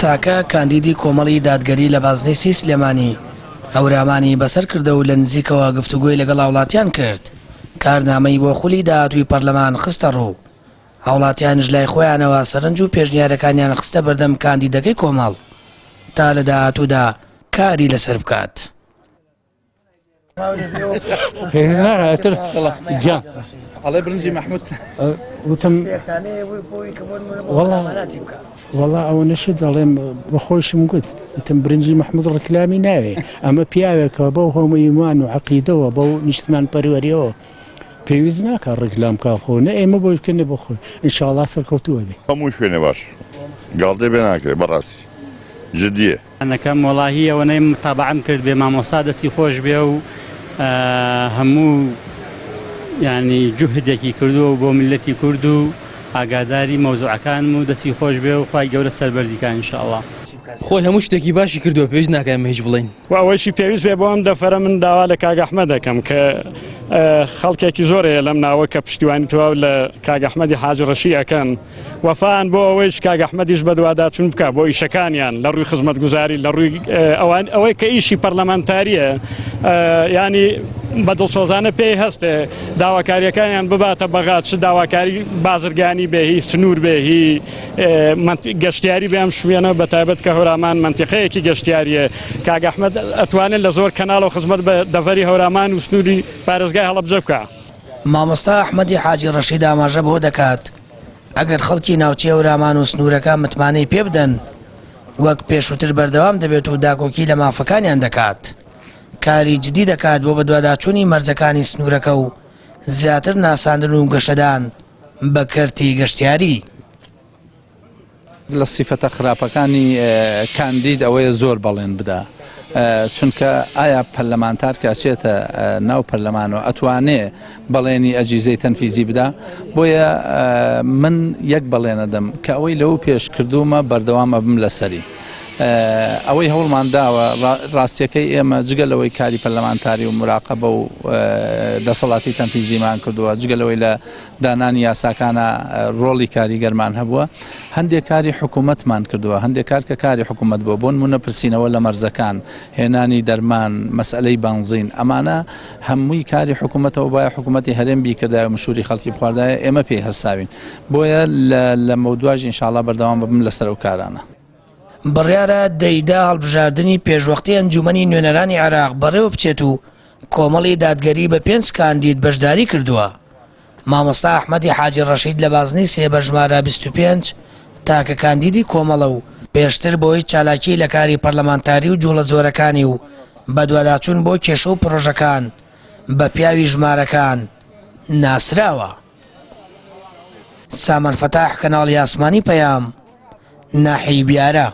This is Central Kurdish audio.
تاکە کاندیدی کۆمەڵی دادگەری لە بازنەی سێی سلێمانی هەورامانی بەسەر کردە و لە نزیکەوە گفتوگۆی لەگەڵ هاوڵاتیان کرد، کارنامەی بۆ خولی داهاتووی پەرلەمان خستەڕوو. هاوڵاتیانیش لای خۆیانەوە سەرنج و پێشنیارەکانیان خستە بەردەم کاندیدەکەی کۆمەڵ تا لە داهاتوودا کاری لەسەر بکات. وەڵا ئەوە نەشت دەڵێم بە خۆشم گوت وتم برنجی مححمود ڕکلامی ناوێ ئەمە پیاوێکە بەو هەموو ئیمان و عقیدەوە بەو نیشتمان پەروەریەوە پێویست ناکا ڕیکلام کا خۆ نە ئێمە بۆی بکەن نە بۆ خۆی ئینشاڵا سەرکەوتوو ئەبێ. هەموو شوێنێ باش گاڵتەی پێ ناکرێ بەڕاستی جدیە. نەکەم وەڵاهی ئەوەنەی متابەعەم کرد بێ مامۆستا دەستی خۆش بێ و هەموو یانی جوهدێکی کردووە بۆ میللەتی کورد و ئاگاداری مەوزوعەکانم و دەستی خۆش بێ و خوای گەورە سەربەرزی کا ان شاء اللە. خۆی هەموو شتێکی باشی کردووە پێویست ناکا ئێمە هیچ بڵێین. وە ئەوەیشی پێویست بێ بۆ ئەم دەفەرە من داوا لە کاک ئەحمەد دەکەم کە خەڵکێکی زۆر هەیە لەم ناوە کە پشتیوانی تەواو لە کاک ئەحمەدی حاجی ڕەشی ئەکەن وەفان بۆ ئەوەیش کاک ئەحمەدیش بەدواداچوون بکە بۆ ئیشەکانیان لە ڕووی خزمەتگوزاری لە ڕووی ئەوان ئەوەی کە ئیشی پەرلەمانتاریە ینی بە دڵسۆزانە پێی هەستێ داواکاریەکانیان بباتە بەغا چ داواکاری بازرگانی بێ هی سنوور بێ هی گەشتیاری بێ ئەم شوێنە بە تایبەت کە هەورامان مەنتیقەیەکی گەشتیاریە کاک ئەحمەد ئەتوانێت لە زۆر کەناڵ و خزمەت بە دەڤەری هەورامان و سنووری پارێزگای هەڵەبجە بکا. مامۆستا ئەحمەدی حاجی ڕەشید ئاماژە بەوە دەکات، ئەگەر خەڵکی ناوچەی هەورامان و سنوورەکە متمانەی پێبدەن، وەک پێشووتر بەردەوام دەبێت و داکۆکی لە مافەکانیان دەکات. کاری جدی دەکات بۆ بەدواداچوونی مەرجەکانی سنوورەکە و زیاتر ناساندن و گەشەدان بە کەرتی گەشتیاری. لە سیفەتە خراپەکانی کاندید ئەوەیە زۆر بەڵێن بدا چونکە ئایا پەرلەمانتار کە ئەچێتە ناو پەرلەمانەوە ئەتوانێ بەڵێنی ئەجیزەی تەنفیزی بدا بۆیە من یەک بەڵێنەدەم کە ئەوەی لەو پێش کردومە بەردەوام ئەبم لەسەری ئەوەی هەوڵمان داوە ڕاستیەکەی ئێمە جگە لەوەی کاری پەرلەمانتاری و مراقەبە و دەسەڵاتی تەنفیزیمان کردووە جگە لەوەی لە دانانی یاساکانە ڕۆڵی کاریگەرمان هەبووە هەندێک کاری حکوومەتمان کردووە هەندێک کار کە کاری حکوومەت بووە بۆ نمونە پرسینەوە لە مەرزەکان هێنانی دەرمان مەسئلەی بەنزین ئەمانە هەمووی کاری حکوومەتەوە باە حکوومەتی هەرێم بیکردایە مشوری خەڵکی بخواردایە ئێمە پێی هەستاوین بۆیە لە لەمەودواش ئینشاڵا بەردەوام ببم لەسەر ئەو کارانە. بڕیارە دە ی دە هەڵبژاردنی پێشوەختی ئەنجوومەنی نوێنەرانی عێراق بەڕێوەبچێت و کۆمەڵی دادگەری بە پێنج کاندید بەشداری کردووە. مامۆستا ئەحمەدی حاجی ڕەشید لە بازنەی سێ بە ژمارە 25 تاکە کاندیدی کۆمەڵە و پێشتر بەهۆی چالاکیی لە کاری پەرلەمانتاری و جوڵە زۆرەکانی و بەدواداچوون بۆ کێشە و پڕۆژەکان بە پیاوی ژمارەکان ناسراوە. سامان فەتاح، کەناڵی ئاسمانی پەیام، ناحیەی بیارە.